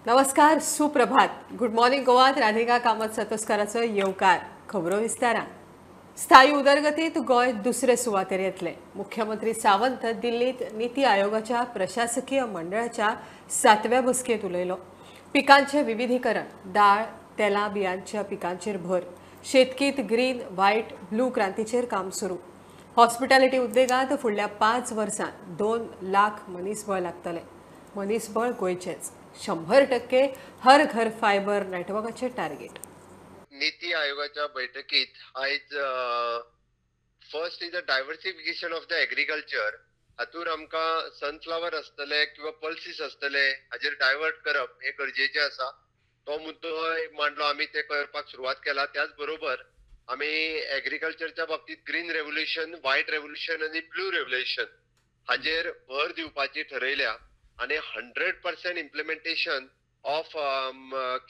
नमस्कार, सुप्रभात. Good morning गोवात Radhika Kamat सतोस्काराचो येवकार. खबरो विस्तारान. स्थायी उदरगतीत गोंय दुसरे सुवातेर येतले. मुख्यमंत्री सावंत दिल्लीत नीती आयोगाच्या प्रशासकीय मंडळाच्या 7व्या बसकेंत उलयलो. पिकांचे विविधीकरण, दाळ तेलां बियांच्या पिकांचेर भर, शेतकीत ग्रीन व्हायट ब्लू क्रांतीचेर काम सुरू, हॉस्पिटॅलिटी उद्देगांत फुडल्या 5 वर्सांत 2 लाख मनीसबळ लागतले. मनीसबळ गोंयचेच. 100% हर घर फायबर नेटवर्काचे टार्गेट. नीती आयोगाच्या बैठकीत आयज first is a diversification of the agriculture. हातूर आमकां सनफ्लावर आसतले किंवा पल्सीस आसतले हाजेर डायवर्ट करप हे गरजेचें आसा. तो मुद्दो मांडलो, आमी ते करपाक सुरवात केला. त्याच बरोबर आमी एग्रीकल्चरच्या बाबतीत ग्रीन रेव्होल्युशन, व्हायट रेव्होल्युशन आनी ब्लू रेव्होल्युशन हाजेर भर दिवपाची ठरयल्या आनी 100% implementation of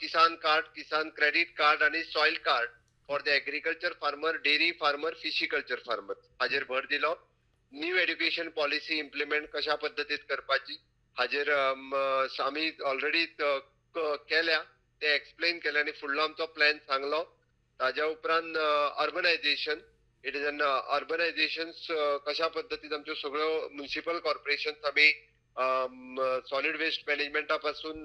Kisan card, Kisan credit card आनी soil card for the agriculture farmer, dairy farmer, fishiculture farmer हाजेर भर दिलो. न्यू एड्युकेशन पॉलिसी इम्प्लिमेंट कशा पद्दतीत करपाची हाजेर आमी ऑलरेडी केल्या, ते एक्सप्लेन केले आनी फुडलो आमचो प्लॅन सांगलो. ताज्या उपरांत urbanisation, it is an urbanisation कशा पद्दतीन आमच्यो सगळ्यो म्युनिसिपल कॉर्पोरेशन्स आमी सॉलिड वेस्ट मॅनेजमेंटा पासून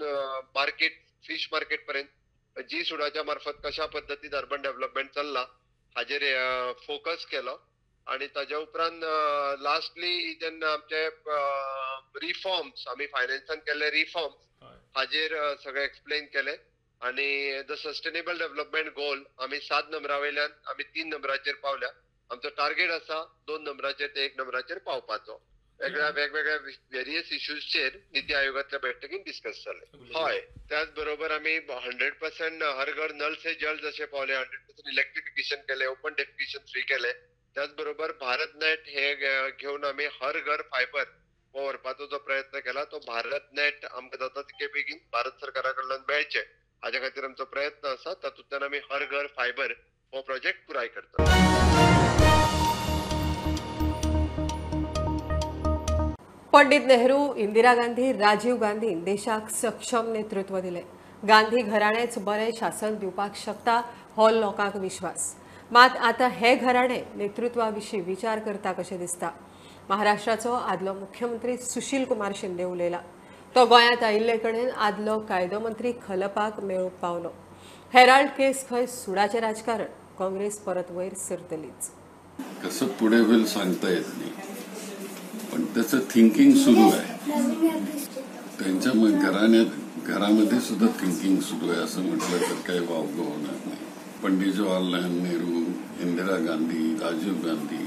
मार्केट, फिश मार्केट पर्यंत जी सुडाच्या मार्फत कशा पद्दतीन अर्बन डेव्हलपमेंट चल्ला हाजेर फोकस केलो. आनी ताज्या उपरांत लास्टली जेन्ना आमचे रिफॉर्म्स, आमी फायनान्सान केल्ले रिफॉर्म्स हाजेर सगळे एक्सप्लेन केले. आनी the sustainable development गोल आमी 7 नंबरा वयल्यान आमी 3 नंबराचेर पावल्या. आमचो टार्गेट आसा 2 नंबराचेर ते 1 नंबराचेर पावपाचो. वेगवेगळ्या वेरियस इश्यूजचेर नीती आयोगातल्या बैठकीत डिस्कस जाले. हय, त्याच बरोबर आमी 100% हर घर नल से जल जशे पावले, 100% इलेक्ट्रिफिकेशन केले, ओपन डेफिकेशन फ्री केले. त्याच बरोबर भारत नेट हे घेवन आमी हर घर फायबर हो व्हरपाचो जो प्रयत्न केला तो भारत नेट आमकां जाता तितके बेगीन भारत सरकारा कडल्यान मेळचें हाज्या खातीर आमचो प्रयत्न आसा. तातूंतल्यान आमी हर घर फायबर हो प्रोजेक्ट पुराय करतले. पंडित नेहरू, इंदिरा गांधी, राजीव गांधी देशाक सक्षम नेतृत्व दिले. गांधी घराणेच बरें शासन दिवपाक शकता हो लोकांक विश्वास. मात आतां हे घराणे नेतृत्वा विशीं विचार करता कशें दिसता. महाराष्ट्राचो आदलो मुख्यमंत्री सुशील कुमार शिंदे उलयला. तो गोंयांत आयिल्ले कडेन आदलो कायदो मंत्री खलपाक मेळूंक पावलो. हेराल्ड केस खंय सुडाचें राजकारण, काँग्रेस परत वयर सरतलीच. कसं पुढे होईल सांगता येत नाही, पण त्याचं थिंकिंग सुरू आहे. त्यांच्या घरामध्ये सुद्धा थिंकिंग सुरू आहे असं म्हटलं तर काही वावगं होणार नाही. पंडित जवाहरलाल नेहरू, इंदिरा गांधी, राजीव गांधी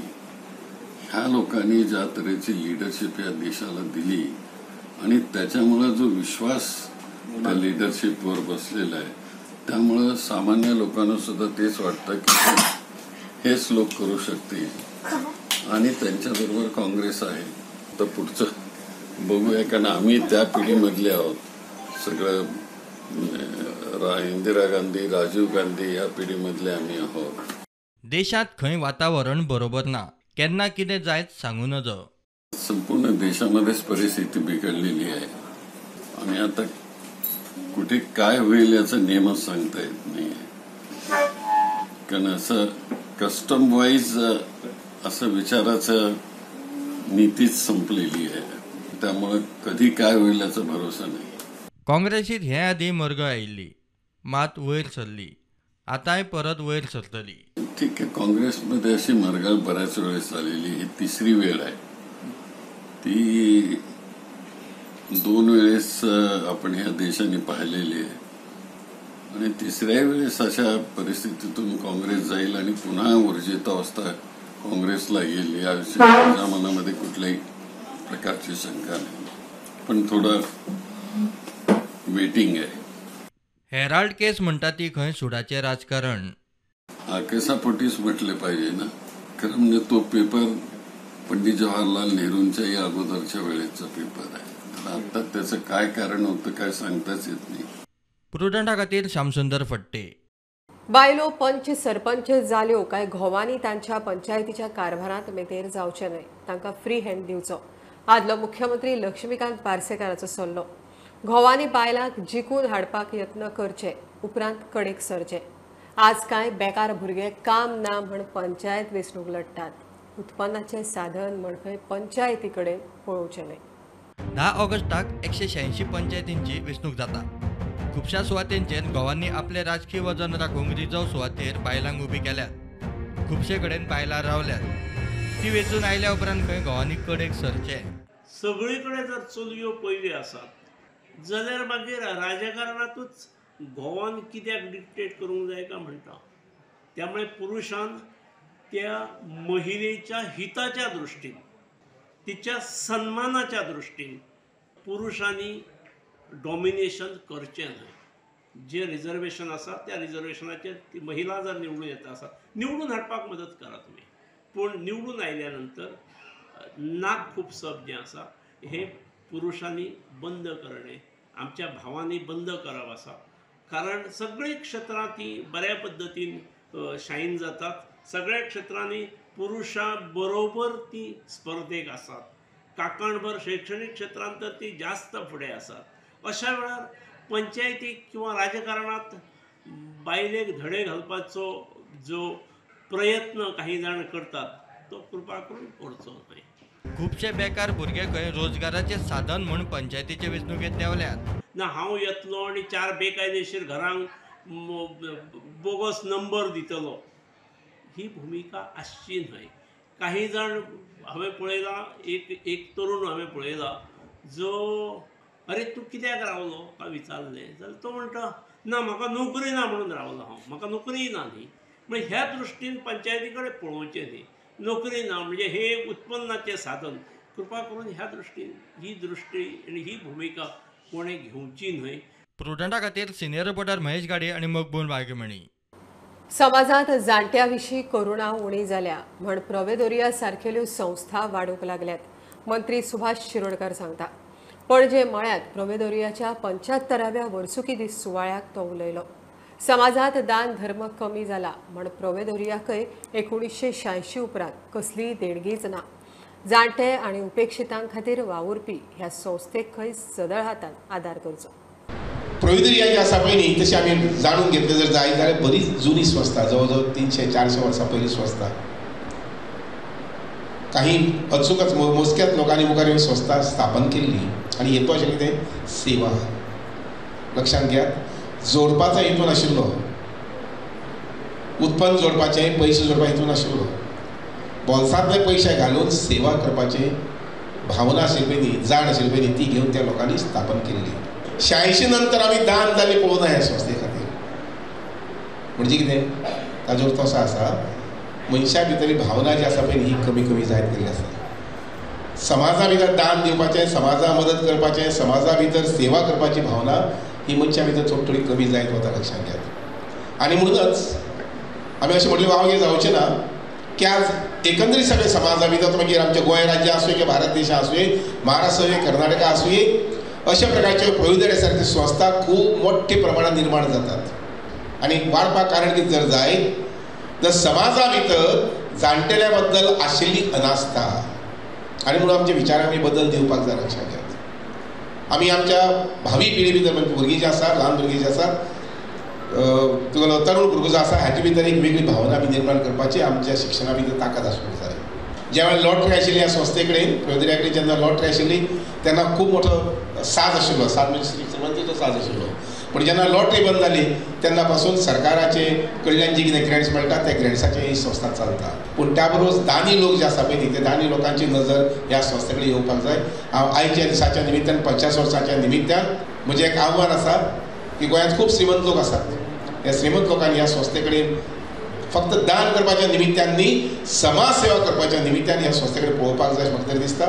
ह्या लोकांनी ज्या तऱ्हेची लिडरशिप या देशाला दिली आणि त्याच्यामुळे जो विश्वास त्या लिडरशिपवर बसलेला आहे त्यामुळं सामान्य लोकांना सुद्धा तेच वाटतं की हेच लोक करू शकतील आणि त्यांच्याबरोबर काँग्रेस आहे. तर पुढचं बघूया, कारण आम्ही त्या पिढीमधले आहोत. सगळं इंदिरा गांधी, राजीव गांधी या पिढीमधले आम्ही आहोत. देशात खंय वातावरण बरोबर ना, केन्ना कितें जायत सांगू नजो. संपूर्ण देशामध्येच परिस्थिती बिघडलेली आहे आणि आता कुठे काय होईल याचा नेमच सांगता येत नाही. कारण असं कस्टम वाईज असं विचाराचं नीतीच संपलेली आहे, त्यामुळे कधी काय होईल याचा भरोसा नाही. काँग्रेसीत हे आदी मर्ग आयिल्ली, मात वयर सरली, आतांय परत वयर सरतली. ठीक आहे, काँग्रेसमध्ये अशी मरगळ बऱ्याच वेळेस आलेली, ही तिसरी वेळ आहे. ती 2 वेळेस आपण ह्या देशाने पाहिलेली आहे आणि तिसऱ्या वेळेस अशा परिस्थितीतून काँग्रेस जाईल आणि पुन्हा ऊर्जित अवस्था काँग्रेसला येईल याविषयी माझ्या मनामध्ये कुठल्याही प्रकारची शंका नाही, पण थोडं वेटिंग आहे. हेराल्ड केस म्हणटा ती खंय सुडाचें राजकारण. आकेसापोटीच म्हटले पाहिजे ना. खरं म्हणजे तो पेपर पंडित जवाहरलाल नेहरूंच्याही अगोदरच्या वेळेचा पेपर आहे. तर आता त्याचं काय कारण होतं काय सांगताच येत नाही. प्रुडंटा खातीर श्यामसुंदर फट्टे. बायलो पंच सरपंच जाल्यो काय घोवांनी तांच्या पंचायतीच्या कारभारांत मेतेर जावचें न्हय, तांकां फ्री हँड दिवचो. आदलो मुख्यमंत्री लक्ष्मीकांत पार्सेकाराचो सल्लो. घोवांनी बायलांक जिखून हाडपाक यत्न करचे, उपरांत कडेक सरचे. आज कांय बेकार भुरगे काम ना म्हण पंचायत वेंचणूक लढटात. उत्पन्नाचें साधन म्हण खंय पंचायती कडेन पळोवचें न्हय. 10 ऑगस्टाक 186 पंचायतींची वेंचणूक जाता. खुबश्या सुवातेंचेर घोवांनी आपलें राजकीय वजन राखूंक रिजर्व सुवातेर बायलांक उबी केल्यात. खुबशे कडेन बायलां रावल्यात. ती वेंचून आयल्या उपरांत खंय घोवांनी कडेक सरचें. सगळे कडेन जर चलयो पयली आसात जाल्यार मागीर राजकारणांतूच घोवान कित्याक डिक्टेट करूंक जाय काय म्हणटा. त्यामुळे पुरुशान त्या महिलेच्या हिताच्या दृश्टीन, तिच्या सन्मानाच्या दृश्टीन पुरुशांनी डॉमिनेशन करचें न्हय. जे रिजर्वेशन आसा त्या रिजर्वेशनाचेर ती महिला जर निवडून येता आसा, निवडून हाडपाक मदत करा तुमी, पूण निवडून आयल्या नंतर नाक खुपसप जें आसा हें पुरुशांनी बंद करणे, आमच्या भावांनी बंद करप आसा. कारण सगळीं क्षेत्रां ती बऱ्या पद्दतीन शायन जातात. सगळ्या क्षेत्रांनी पुरुशां बरोबर ती स्पर्धेक आसात. काकणभर शैक्षणीक क्षेत्रांत तर ती जास्त फुडें आसात. अशा वेळार पंचायतीक किंवा राजकारणांत बायलेक धडे घालपाचो जो प्रयत्न काही जाण करतात तो कृपा करून करचो न्हय. खुबशे बेकार भुरगे खंय रोजगाराचें साधन म्हूण पंचायतीचे वेंचणुकेंत देंवल्यात. ना हांव येतलो आनी 4 बेकायदेशीर घरांक बोगस नंबर दितलो, ही भुमिका आसची न्हय. काही जाण हांवें पळयला, एक तरुण हांवें पळयला जो अरे तूं कित्याक रावलो काय विचारलें जाल्यार तो म्हणटा ना म्हाका नोकरी ना म्हणून रावलो हांव, म्हाका नोकरी ना न्ही. म्हणजे ह्या दृश्टीन पंचायती कडेन पळोवचें न्ही. नोकरी ना म्हणजे हे उत्पन्नाचें साधन. कृपा करून ह्या दृश्टीन ही दृश्टी आनी ही भुमिका कोणें घेवची न्हय. प्रुडंटा खातीर सिनियर रिपोर्टर महेश गाडे आनी मकबूल वाघमणी. समाजांत जाणट्या विशीं करुणा उणी जाल्या म्हण प्रोवेदोरिया सारकेल्यो संस्था वाडूंक लागल्यात, मंत्री सुभाष शिरोडकर सांगता. पणजे मळ्यांत प्रोवेदोरियाच्या 75व्या वर्सुकी दीस सुवाळ्याक तो उलयलो. समाजांत दान धर्म कमी जाला म्हण प्रोवेदोरियाकय 1986 उपरांत कसलीय देणगीच ना. जाणटे आनी उपेक्षितां खातीर वावुरपी ह्या संस्थेक खंय सदळ हातान आदार करचो. प्रोवेदोरिया जी आसा पळय न्ही, तशी आमी जाणून घेतलें जर जायत जाल्यार बरीच जुनी संस्था, जवळ जवळ 300-400 वर्सां पयलीं संस्था. काही अचूकच मोजक्याच लोकांनी मुखार येवन संस्था स्थापन केल्ली आनी हेतू आशिल्लें कितें, सेवा. लक्षांत घेयात, जोडपाचो हेतू नाशिल्लो, उत्पन्न जोडपाचें, पयशे जोडपाचो हेतू नाशिल्लो. बोल्सांतले पयशे घालून सेवा करपाची भावना आशिल्ली पळय न्ही, जाण आशिल्ली पळय न्ही, ती घेवन त्या लोकांनी स्थापन केल्ली. 86 नंतर आमी दान जाल्लें पळोवना ह्या संस्थे खातीर. म्हणजे कितें, ताजो अर्थ असो आसा, मनशा भितरली भावना जी आसा पळय ही कमी कमी जायत गेल्ली आसा. समाजा भितर दान दिवपाचें, समाजा मदत करपाचें, समाजा भितर सेवा करपाची भावना ही मनशा भितर थोडी थोडी कमी जायत वता, लक्षांत घेयात. आनी म्हणूनच आमी अशें म्हटलें वावगेर जावचें ना की आज एकंदरीत सगळे समाजा भितर, मागीर आमचें गोंय राज्य आसूं किंवा भारत देश आसूं, महाराष्ट्र आसूं, कर्नाटका आसूं, अशा प्रकारचे प्रोवेदोरिया सारखे संस्था खूब मोठ्या प्रमाणात निर्माण जातात. आनी वाडपाक कारण कितें जर जायत तर समाजा भितर जाणटेल्या बद्दल आशिल्ली अनास्था, आनी म्हणून आमच्या विचारांनी बदल दिवपाक जाय, लक्षात घेयात. आमी आमच्या भावी पिळगे भितर म्हणजे भुरगीं जी आसात, ल्हान भुरगीं जी आसात, तुगेलो तरुण भुरगो जो आसा, हाचे भितर एक वेगळी भावना आमी निर्माण करपाची आमच्या शिक्षणा भितर ताकद आसूंक जाय. ज्या वेळार लॉटरी आशिल्ली ह्या संस्थे कडेन, प्रोवेदोरिया कडेन जेन्ना लॉटरी आशिल्ली तेन्ना खूब मोठो साज आशिल्लो, साज म्हणजे श्रीमंतीचो साज आशिल्लो. पूण जेन्ना लॉटरी बंद जाली तेन्ना पासून सरकाराचे कडल्यान जी कितें ग्रँट्स मेळटा त्या ग्रँट्साचे ही संस्था चलता. पूण त्या बरोबर दानी लोक जे आसा पळय न्ही, ते दानी लोकांची नजर ह्या संस्थे कडेन येवपाक जाय. हांव आयच्या दिसाच्या निमित्तान, 50 वर्साच्या निमित्तान म्हजें एक आव्हान आसा की गोंयांत खूब श्रीमंत लोक आसात, ह्या श्रीमंत लोकांनी ह्या संस्थे कडेन फक्त दान करपाच्या निमित्तान न्ही, समाज सेवा करपाच्या निमित्तान ह्या संस्थे कडेन पळोवपाक जाय अशें म्हाका तरी दिसता.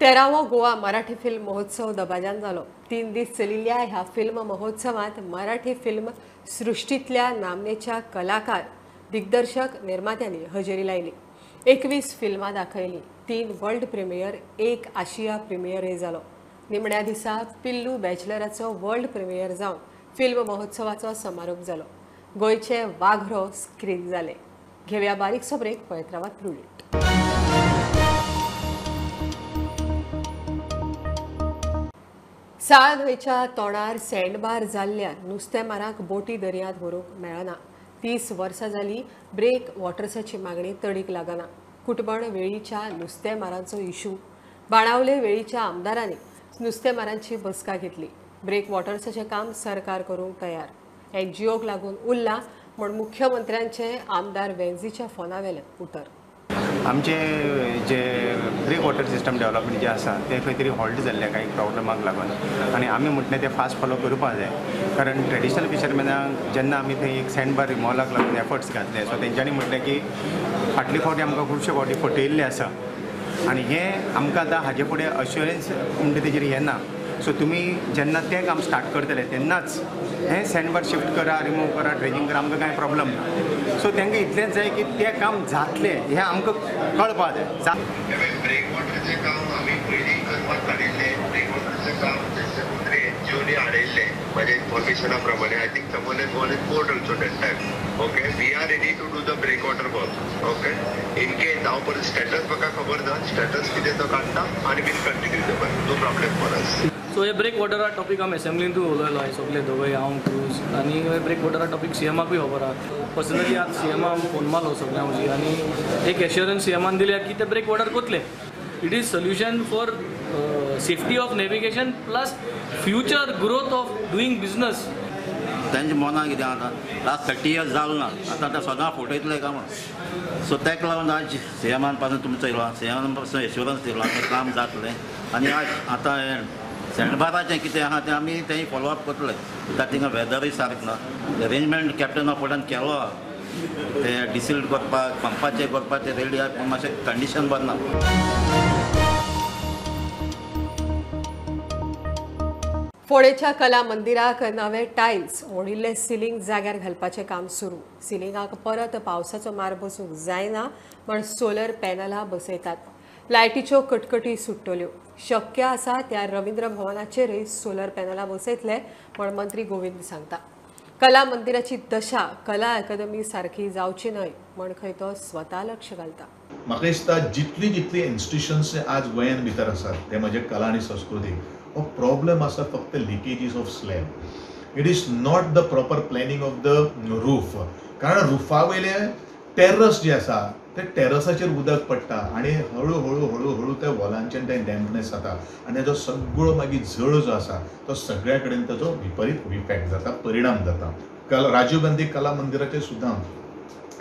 13वो गोवा मराठी फिल्म महोत्सव दबाज्यान जालो. 3 दीस चलिल्ल्या ह्या फिल्म महोत्सवांत मराठी फिल्म सृश्टींतल्या नामनेच्या कलाकार, दिग्दर्शक, निर्मात्यांनी हजेरी लायली. 21 फिल्मां दाखयली. 3 वर्ल्ड प्रिमियर, 1 आशिया प्रिमियरय जालो. निमण्या दिसा पिल्लू बॅचलराचो वर्ल्ड प्रिमियर जावन फिल्म महोत्सवाचो समारोप जालो. गोंयचे वाघरो स्क्रीन जाले. घेवया बारीकसो ब्रेक, पळयत रावात प्रुडंट. साळ न्हंयच्या तोंडार सँडबार जाल्ल्यान नुस्तेमारांक बोटी दर्यांत व्हरूंक मेळना. 30 वर्सां जाली ब्रेक वॉटर्साची मागणी तडीक लागना. कुटबण वेळीच्या नुस्तेमारांचो इशू. बाणावले वेळीच्या आमदारांनी नुस्तेमारांची बसका घेतली. ब्रेक वॉटर्साचें काम सरकार करूंक तयार. एनजीओक लागून उरला म्हूण मुख्यमंत्र्यांचे आमदार वेंझीच्या फोनावेल्यान उतर. आमचे जे ब्रेक वॉटर सिस्टम डेव्हलपमेंट जे आसा ते खंय तरी हॉल्ट जाल्ले कांय प्रॉब्लमाक लागून आनी आमी म्हटलें ते फास्ट फॉलो करपाक जाय, कारण ट्रेडिशनल फिशरमॅनाक जेन्ना आमी थंय एक सँड बार रिमोवलाक लागून एफर्ट्स घातले सो तेंच्यांनी म्हटलें की फाटले फावटी आमकां खुबशे फावटी फटयल्ले आसा आनी हें आमकां आतां हाजे फुडें अश्युरन्स म्हणटा तेजेर येना. सो तुमी जेन्ना तें काम स्टार्ट करतले तेन्नाच हें सँडबार शिफ्ट करा, रिमूव करा, ड्रेजींग करा, आमकां कांय प्रॉब्लम ना. सो तांकां इतलेंच जाय की तें काम जातलें हें आमकां कळपाक जाय. ब्रेक वॉटरचें काम आमी पयलीं करपाक काडिल्लें. ब्रेक वॉटरचें काम जशें एनजीओनी हाडयल्लें म्हाज्या इन्फॉर्मेशना प्रमाणे. I think someone has gone in court also that time. Okay, we are ready to do the break water work. Okay, in case हांव परत स्टेटस म्हाका खबर ना, स्टेटस कितें तो काडटा आनी we'll continue the work. No problem for us. So hey break वॉटरा टॉपीक आमी असेंब्लींतूय उलयलो आनी सगळे दोगूय हांव क्रूज आनी हे ब्रेक वॉटरा टॉपीक सीएमाकूय खबर आहा. पर्सनली आज सीएमा फोन मारलो सगळ्यां म्हजी आनी एक एश्योरन्स सीएमान दिल्या की ते ब्रेक वॉटर कोतले. It is solution for safety of navigation plus future growth of doing business. तांच्या मनाक कितें आतां लास्ट 30 इयर्स जालो ना, आतां ते सदां फटयतले काय म्हणून. सो ताका लागून आज सीएमान पासून तुमचो येयलो, सीएमान पासून एश्योरन्स दिलो तें काम जातलें. आनी आज आतां हें सँडबाराचें कितें आहा तें आमी तें फॉलोअप करतले. कित्याक थिंगा वेदरूय सारकें ना, अरेंजमेंट कॅप्टन ऑफ पोर्टान केलो आहा, तें डिसिल्ट करपाक पंपाचें करपाक तें रेडी आहा, पूण मातशें कंडिशन बरें ना. फोंडेच्या कला मंदिराक नवे टायल्स ओडिल्ले सिलिंग जाग्यार घालपाचें काम सुरू. सिलिंगाक परत पावसाचो मार बसूंक जायना म्हण सोलर पॅनलां बसयतात. लायटीच्यो कटकटी सुट्टल्यो. शक्य आसा त्या रवींद्र भवनाचेरय सोलर पॅनलां बसयतले म्हण मंत्री गोविंद सांगता. कला मंदिराची दशा कला अकादमी सारकी जावची न्हय म्हण खंय तो स्वता लक्ष घालता. म्हाका दिसता जितली जितली इन्स्टिट्युशन्स आज गोंयांत भितर आसात ते म्हणजे कला आनी संस्कृती, हो प्रॉब्लम आसा फक्त leakages of slab. It is not the proper planning of the roof. कारण रुफा वयले टेरस जे आसा ते टेरसाचेर उदक पडटा आनी हळू हळू हळू हळू त्या वॉलांच्यान ते डॅम्पनेस जाता आनी ताजो सगळो मागीर झळ जो आसा तो सगळ्या कडेन ताजो विपरीत इफेक्ट जाता, परिणाम जाता. राजीव गांधी कला मंदिराचेर सुद्दां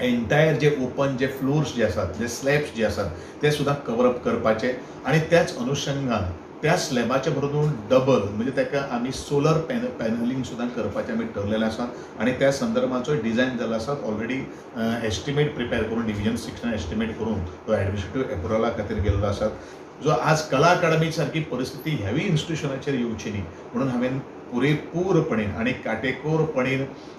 एंटायर जे ओपन जे फ्लोर्स जे आसात, जे स्लॅब्स जे आसात ते सुद्दां कवरअप करपाचे आनी त्याच अनुशंगान त्या स्लॅबाच्या बरोबर डबल म्हणजे ताका आमी सोलर पॅनलिंग सुद्दां करपाचें आमी ठरलेलें आसा आनी त्या संदर्भाचो डिझायन जाल्लो आसा. ऑलरेडी एस्टिमेट प्रिपेर करून डिविजन 6 एस्टिमेट करून तो एडमिनिस्ट्रेटीव एप्रुवला खातीर गेल्लो आसा. जो आज कला अकादमी सारकी परिस्थिती ह्यावी इन्स्टिट्युशनाचेर येवची न्ही म्हणून हांवें पुरेपूरपणे आनी काटेकोरपणे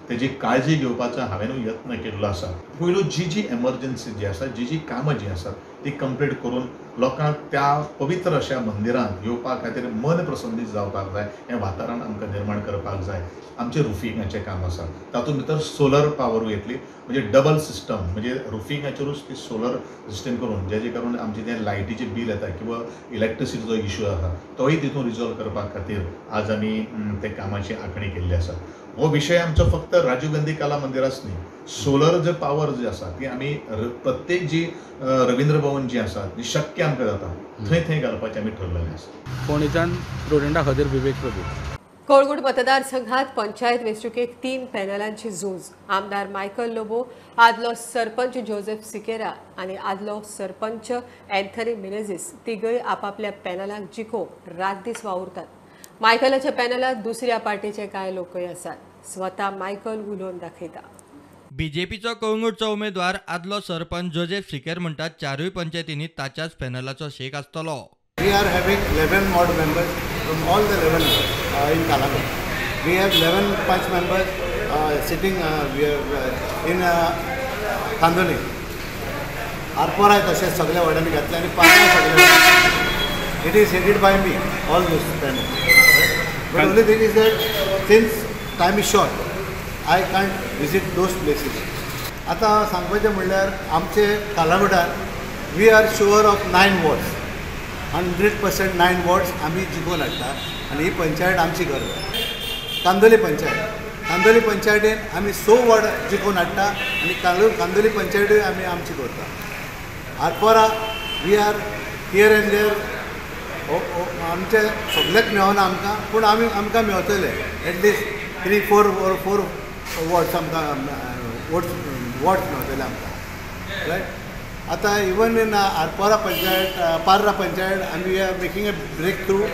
तेजी काळजी घेवपाचो हांवें यत्न केल्लो आसा. पयलू जी जी एमर्जन्सी जी आसा, जी जी कामां जी आसात ती कंप्लीट करून लोकांक त्या पवित्र अशा मंदिरांत येवपा खातीर मन प्रसन्नीत जावपाक जाय, हें वातावरण आमकां निर्माण करपाक जाय. आमचें रुफिंगाचें काम आसा, तातूंत भितर सोलर पावरूय येतली, म्हणजे डबल सिस्टम म्हणजे रुफिंगाचेरूच ती सोलर सिस्टम करून जेजे करून आमचें जें लायटीचें बील येता किंवा इलेक्ट्रिसिटीचो इशू आसा तोय तितून रिजॉल्व करपा खातीर आज आमी ते कामाची आंखणी केल्ली आसा. हो विशय आमचो फक्त राजीव गांधी कला मंदिराच न्ही, सोलर जे पावर जी आसा ती आमी प्रत्येक जी रवींद्र भवन जी आसा ती शक्य आमकां जाता थंय थंय घालपाचें आमी ठरलेलें आसा. फोंडेच्यान स्टुडंटा खातीर विवेक प्रभू. कोळगूट मतदारसंघात पंचायत वेंचणुकेक 3 पॅनलांची झूज. आमदार मायकल लोबो, आदलो सरपंच जोसेफ सिकेरा आनी आदलो सरपंच अँथनी मिनेझीस तिगय आपापल्या पॅनलांक जिखोवंक रात दीस वावुरतात. मायकलाच्या पॅनलात दुसऱ्या पार्टीचे कांय लोकय आसात. स्वता मायकल उलोवन दाखयता. बीजेपीचो कळंगूटचो उमेदवार आदलो सरपंच जोसेफ सिकेर म्हणटात चारूय पंचायतींनी ताच्याच पॅनलाचो शेक आसतलो. We are having 11 ward members from all the 11 in Calangute. We have 11 panch members sitting we have in Candolim. Arpora तशेंच सगळ्या वॉर्डांनी घातले आनी पार्ला सगळ्या. It is headed by me all those panel. But only thing is that since time is short, I can't visit those places. आतां सांगपाचें म्हणल्यार आमचे कालांगुटार we are sure of 9 wards. 100% 9 wards आमी जिखून हाडटा आनी ही पंचायत आमची गर्व. कांदोली पंचायत, कांदोली पंचायतीन आमी 6 वॉर्ड जिखून हाडटा आनी कांदोली पंचायतूय आमी आमची करता. Arpora we are here and there, आमचे सगळेच मेळना आमकां, पूण आमी आमकां मेळतले एटलिस्ट 3 4 वॉर्ड्स आमकां वॉर्ड्स मेळतले आमकां, रायट. आतां even in Arpora panchayat, Parra panchayat आमी we are making a break through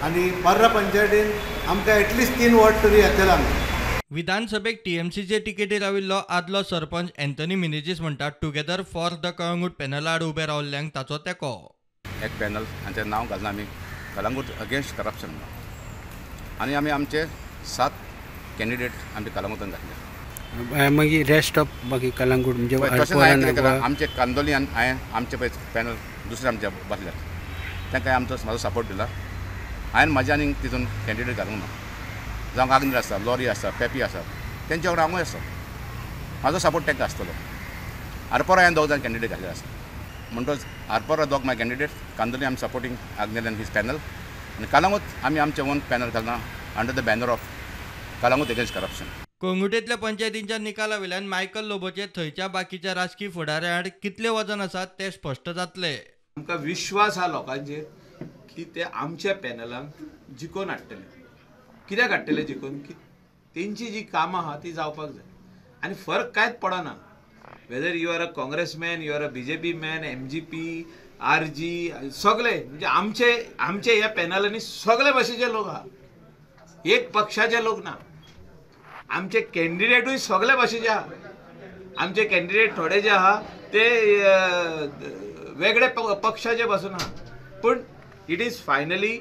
आनी पार्रा पंचायतीन आमकां एटलिस्ट 3 वॉर्ड तरी येतले आमकां. विधानसभेक टीएमसीचे तिकेटीर राविल्लो आदलो सरपंच एंथनी मिनेजीस म्हणटा टुगेदर फॉर the Calangute पॅनला आड उबे रावल्ल्यांक ताचो तेंको. एक पॅनल आनी तें नांव घालना आमी कलंगूट अगेन्स्ट करप्शन आनी आमी आमचे 7 कॅन्डिडेट आमचे कलंगूटान घातले. मागीर रेस्ट ऑफ बाकी कलंगूट म्हणजे तशें आमचे कांदोली आनी हांवें आमचे पळय पॅनल दुसरे आमचे बसल्यात तांकां आमचो म्हाजो सपोर्ट दिला. हांवें म्हाज्या आनी तितून कॅन्डिडेट घालूंक ना. जावं आग्नेल आसा, लॉरी आसा, पेपी आसा, तेंच्या वांगडा हांवूय आसा, म्हाजो सपोर्ट तांकां आसतलो. आरपोरा हांवें 2 जाण कॅन्डिडेट घातले आसा, म्हणटच Arpora 2 my candidate, Candolim I am supporting Agnel and his panel आनी कलंगूट आमी आमचें ओन पॅनल घालना under the banner of Calangute against corruption. कळंगुटेंतल्या पंचायतींच्या निकाला वयल्यान मायकल लोबोचे थंयच्या बाकीच्या राजकी फुडाऱ्यां आड कितले वजन आसा तें स्पश्ट जातलें. आमकां विश्वास आहा लोकांचेर की ते आमच्या पॅनलाक जिखोवन हाडटले. कित्याक हाडटले जिखोवन? की तेंची जी कामां आहा ती जावपाक जाय आनी फरक कांयच पडना. Whether you are a congressman, you are a BJP man, MGP, RG, सगळे म्हणजे आमचे आमचे ह्या पॅनलांनी सगळे भाशेचे लोक आहा, एक पक्षाचे लोक ना. आमचे कॅन्डिडेटूय सगळे भाशेचे आहा. आमचे कॅन्डिडेट थोडे जे आहा ते वेगळे पक्षाचे पासून आहा, पूण it is finally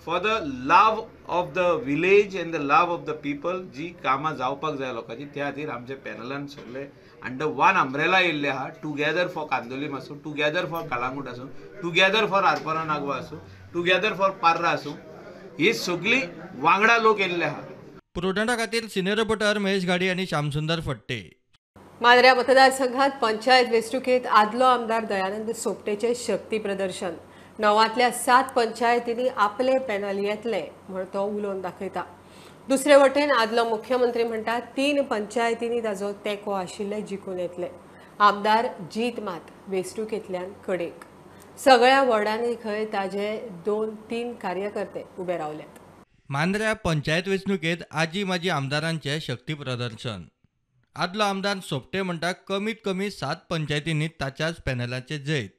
for the love of the village and the love of the people. जी कामां जावपाक जाय लोकांची त्या खातीर आमच्या पॅनलान सगळे अंडर वन अम्ब्रेला येयल्ले आहा. टुगेदर फॉर कांदोलीम आसूं, टुगेदर फॉर कलंगूट आसूं, टुगेदर फॉर आरपोरा नागवा आसूं, टुगेदर फॉर पार्रा आसूं, ही सगळी वांगडा लोक येयल्ले आहा. प्रुडंटा खातीर सिनियर रिपोर्टर महेश घाडी आनी श्यामसुंदर फट्टे. मांद्र्या मतदारसंघात पंचायत वेंचणुकेंत आदलो आमदार दयानंद सोपटेचे शक्ती प्रदर्शन. 9 7 पंचायतींनी आपले पॅनल येतले म्हण तो उलोवन दाखयता. दुसरे वटेन आदलो मुख्यमंत्री म्हणटा 3 पंचायतींनी ताजो तेंको आशिल्ले जिखून येतले. आमदार जीत मात वेंचणुकेंतल्यान कडेक. सगळ्या वॉर्डांनी खंय ताजे 2-3 कार्यकर्ते उबे रावल्यात. मांद्र्या पंचायत वेंचणुकेंत आजी माजी आमदारांचे शक्ती प्रदर्शन. आदलो आमदार सोपटे म्हणटा कमीत कमी 7 पंचायतींनी ताच्याच पॅनलाचे जैत.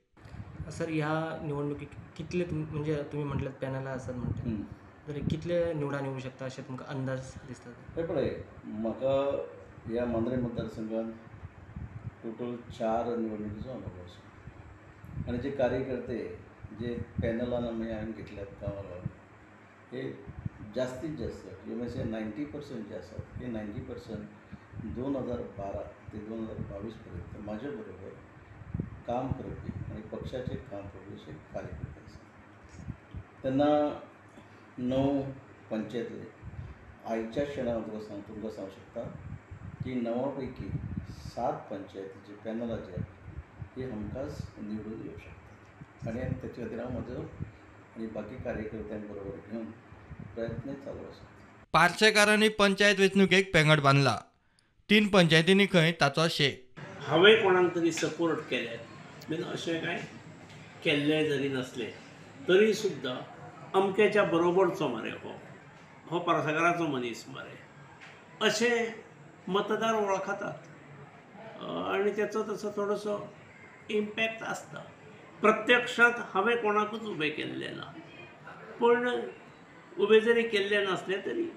सर, ह्या निवडणुकीक कितले म्हणजे तुमी म्हटल्यात पॅनलां आसात म्हणटा तर कितले निवडान येवंक शकता अशें तुमकां अंदाज दिसता? पळय, म्हाका ह्या मांद्रें मतदारसंघात टोटल 4 निवडणुकीचो अनुभव आसा आनी जे कार्यकर्ते जे पॅनलान आमी हांवें घेतल्यात गांवां हे जास्तीत जास्त म्हणजे 90% जे आसात हे 90% 2012 ते 2022 पर्यंत म्हाजे बरोबर काम करपी आनी पक्षाचें काम करपी अशे कार्यकर्ते आसात. तेन्ना 9 पंचायतले आयच्या क्षणाक हांव तुमकां सांगूंक शकता की 9 पैकी 7 पंचायतीचे पॅनलाचे ही हमखास निवडून येवं शकतात आनी ताचे खातीर हांव म्हजो आनी बाकी कार्यकर्त्यां बरोबर घेवन प्रयत्न चालू आसा. पार्सेकारांनी पंचायत वेंचणुकेक पेंगट बांदला. 3 पंचायतींनी खंय ताचो शेक. हांवें कोणाक तरी सपोर्ट केले बीन अशें कांय केल्लें जरी नासलें तरी सुद्दां अमक्याच्या बरोबरचो मरे हो, हो पार्सेकाराचो मनीस मरे अशें मतदार वळखतात आनी तेचो तसो थोडोसो इम्पॅक्ट आसता. प्रत्यक्षांत हांवें कोणाकूच उबें केल्लें ना, पूण उबें जरी केल्लें नासलें तरी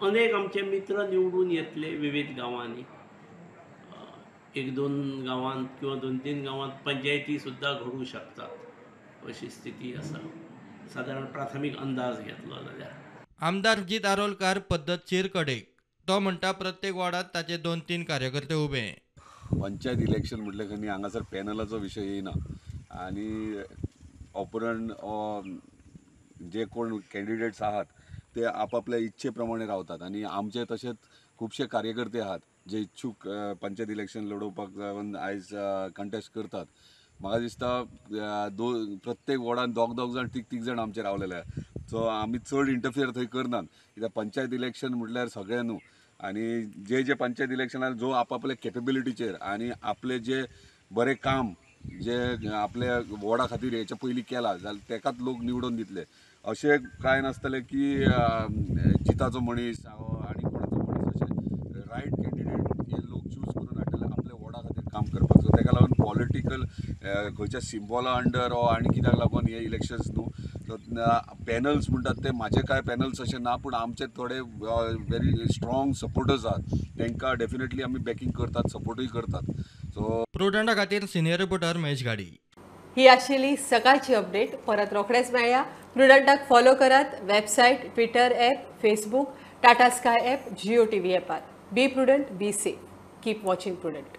अनेक आमचे मित्र निवडून येतले विविध गांवांनी. 1-2 गांवांत किंवा 2-3 गांवांत पंचायती सुद्दां घडूं शकतात अशी स्थिती आसा, सादारण प्राथमीक अंदाज घेतलो जाल्यार. आमदार जीत आरोलकार पद्दतशीर कडेक. तो म्हणटा प्रत्येक वॉर्डांत ताचे 2-3 कार्यकर्ते उबे. पंचायत इलेक्शन म्हटलें खंय हांगासर पॅनलाचो विशय येयना आनी ऑपरंट जे कोण कॅन्डिडेट्स आहात ते आपापल्या इच्छे प्रमाणे रावतात आनी आमचे तशेंच खुबशे कार्यकर्ते आहात जे इच्छूक पंचायत इलेक्शन लडोवपाक जावन आयज कंटेस्ट करतात. म्हाका दिसता प्रत्येक वॉर्डान 2-2 जाण 3-3 जाण आमचे रावलेले आहा. सो आमी चड इंटरफियर थंय करनात, कित्याक पंचायत इलेक्शन म्हटल्यार सगळें न्हू. आनी जे जे पंचायत इलेक्शनार जो आपापल्या केपेबिलिटीचेर आनी आपले जे बरें काम जे आपल्या वॉर्डा खातीर हेच्या पयलीं केलां जाल्यार तेकाच लोक निवडून दितले. अशें कांय नासतलें की जिताचो मनीस आनी कोणाचो मनीस, अशें रायट कॅन्डिडेट हे लोक चूज करून हाडटले आपल्या वॉर्डा खातीर काम करपाक. सो तेका लागून पॉलिटिकल खंयच्या सिम्बॉला अंडर ओ आनी कित्याक लागून हे इलेक्शन्स न्हू. सो पॅनल्स म्हणटात ते म्हाजे कांय पॅनल्स अशें ना, पूण आमचे थोडे व्हेरी स्ट्रॉंग सपोर्टर्स आहात, तांकां डेफिनेटली आमी बॅकींग करतात, सपोर्टूय करतात. सो प्रुडंटा खातीर सिनियर रिपोर्टर महेश गाडी. ही आशिल्ली सकाळची अपडेट. परत रोखडेच मेळया. प्रुडंटाक फॉलो करात website, Twitter app, Facebook, Tata Sky app, Jio TV ॲपार. Be prudent, be safe, keep watching Prudent.